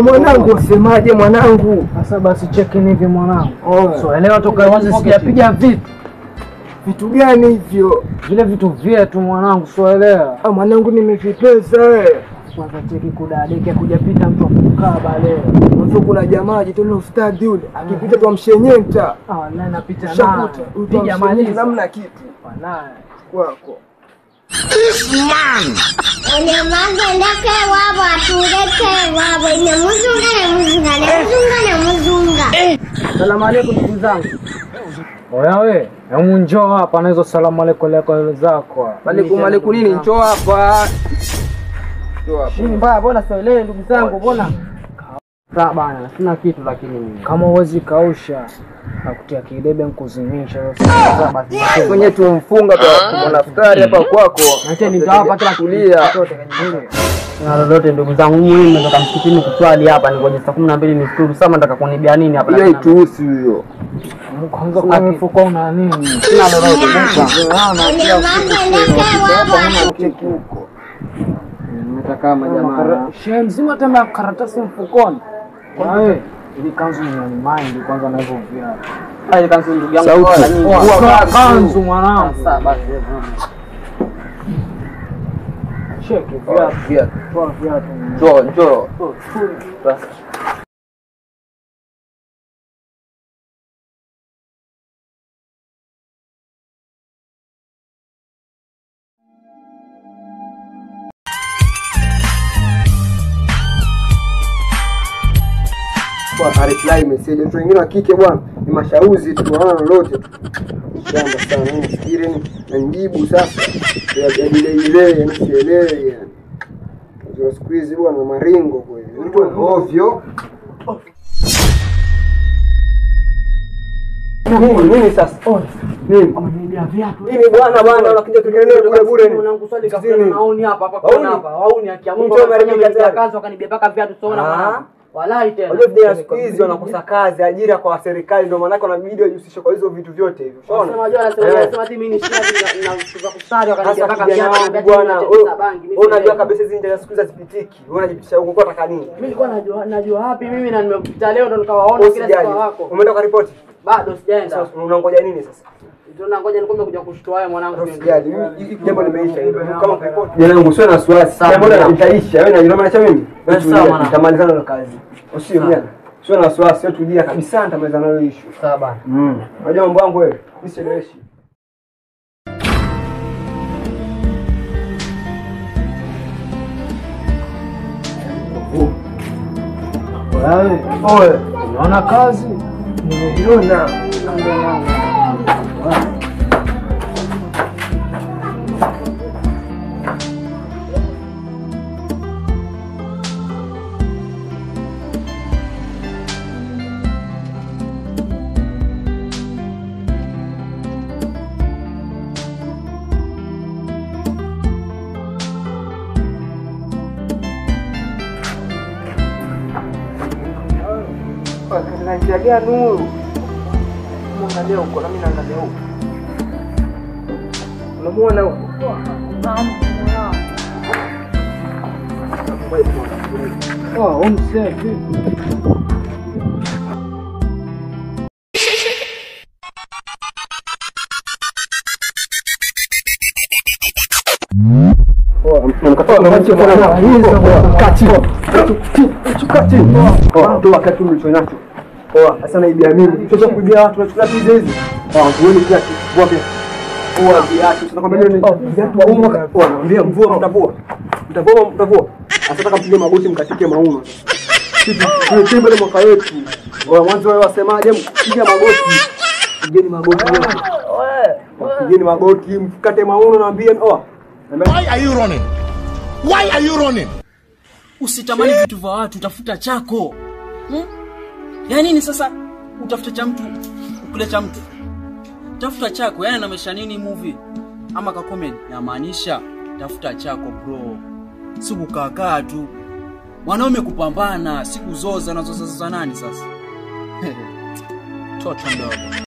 Mwanangu usemaje mwanangu? Sasa basi cheki hivi mwanangu. So elewa toka mwanzo sijapiga vitu. Vitu gani hivyo? Vile vitu vyetu mwanangu, so elewa. Ah mwanangu nimevipesa. Kwanza cheki kudadeke kujapita mtu akukaba leo. Mtu kuna jamaa jitolea ustadi yule. Akipita tu amshenyenta. Ah wallahi napita naye. Piga maliza namna kitu. Wallahi kwako. This man. Salamu alaykum ndugu zangu. Oya we, hebu njoo hapa na hizo salamu alaykum lako zako. Alaykum alaykum nini? Njoo hapa. Njoo hapa. Mbaya bwana sielewi ndugu zangu bwana. Sawa bana, sina kitu lakini mimi. Kama huwezi kausha nakutia kidebe nikuzimisha sasa basi. Kwenye tumfunga kwa mwanaftari hapa kwako. Na nitawapa kila kulia. Na lolote ndugu zangu, mimi nimetoka msikitini kuswali hapa ningoje saa 12 nifuturu. Sasa nataka kunibia nini hapa? Ile ituhusu hiyo. Kwanza kwa mfuko una nini? Sina lolote. Cheki huko. Nataka kama jamaa. Shehe mzima tena karatasi mfukoni. Wewe ili kanzu ni mind kwanza na hivyo viatu. Ile kanzu ndugu yangu kwa kanzu mwanangu. Sasa basi. Cheki viatu. Toa viatu. Njoo njoo. Basi. Kwa reply message watu wengine wa kike bwana ni mashauzi tu hawana lolote tu. Shamba sana mimi fikiri na nijibu sasa ya ile yani sielewi yani. Kwa siku hizi bwana maringo kweli. Mtu ovyo. Nini sasa? Nini? Wameniibia viatu. Nini bwana bwana unakuja tukelele bure bure. Mwanangu swali kafanya naoni hapa hapa kona hapa. Wauni akiamua kufanya kazi wakanibia paka viatu sona mwanangu. Walai tena. Unajua vijana siku hizi wanakosa kazi, ajira kwa serikali ndio maana wanabidi wajihusishe kwa hizo vitu vyote hivyo. Unaona? Unajua anasema ati mimi ni shati na kusali wakanibia paka viatu bwana. Wewe unajua kabisa hizi njia siku hizi hazipitiki. Wewe unajipitisha huko kwa nataka nini? Mimi nilikuwa najua wapi mimi na nimekuta leo ndo nikawaona kila siku wako. Umeenda kwa ripoti? Bado sijaenda. Sasa unangoja nini sasa? Ndio nangoja nilikuwa nimekuja kushtua wewe mwanangu. Usijali, mimi jambo limeisha hilo. Kama ripoti. Jana usiwe na wasiwasi. Jambo litaisha. Wewe unajua maana cha mimi? Nitamalizana na kazi. Usio mjana. Usiwe na wasiwasi, wewe tulia kabisa nitamalizana nayo issue. Sawa bana. Unajua mambo yangu wewe. Mimi sielewi. Wewe, oe, unaona kazi? Nimeiona. Njia gani huyu? Muangalia huko na mimi naangalia huko. Unamuona huko? Oh, mzee vipi? Toa kitu mlichonacho. Poa, sasa naibia mimi. Sasa kuibia watu unachukua hizi hizi. Ah, huoni kiatu. Vua pia. Vua viatu. Sasa nakwambia nini? Viatu wa umma. Poa, naambia mvua mtavua. Mtavua mtavua. Sasa nataka mpige magoti mkatike mauno. Sisi tuwe mbele mwaka wetu. Wewe mwanzo wewe wasemaje? Piga magoti. Pigeni magoti wote. Pigeni magoti mkate mauno naambia oa. Why are you running? Why are you running? Usitamani vitu vya watu, tafuta chako. Yaani nini sasa utafuta cha mtu, ukule cha mtu? Tafuta chako, yani namesha nini movie? Ama ka comedy, namaanisha tafuta chako bro. Si kukaa tu. Mwanaume kupambana, siku zoza na zoza nani sasa? Toto mdogo.